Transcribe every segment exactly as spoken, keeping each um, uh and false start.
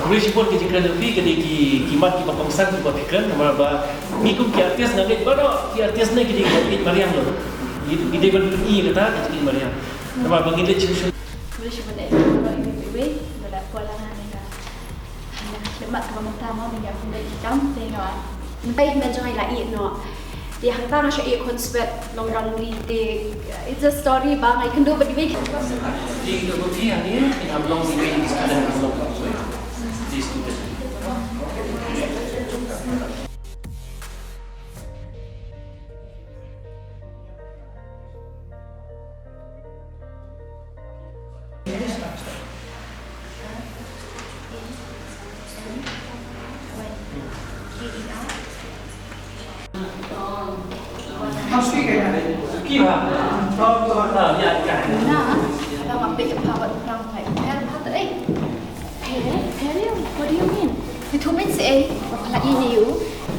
Khublei shibun. Ki jingkren jong phi ki dei ki, ki mat kiba kongsan kiba phi kren, namar ba ngi kum ki artist nga ngeit baroh ki artist ne ki dei kiba ïeit mariang lut. Ngi, ngi dei ban pyni ïa kata ka jingïeit mariang. Namar ba ngi leit shuh shuh. Khublei shibun ïa phi baroh iwei pa iwei ba la poi lang ha kane ka, ha kane ka khlieh mat kaba mynta mo, ba ngi ïa pynleit ki kam te nga. Mynta i hynmen jong nga i la ïeh noh. Te hangta nga shu ïeh khun swet long rangli te. It's a story ba nga ïakynduh bad iwei. Te ka buti hangne, ki hap long iwei ki student, hap long iwei ki student. Na, ba nga peit ïa pha bad u Prang, pha i pher bha te ei. Pher, pher ïa u, what do you mean? Phi thuh beit si ei ba pha la ïeh ïa u?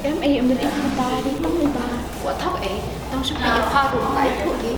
Em ei, em dei phi ba dei tang uba. Wat thok ei, tang shu peit ïa pha ruh pha ithuh hi.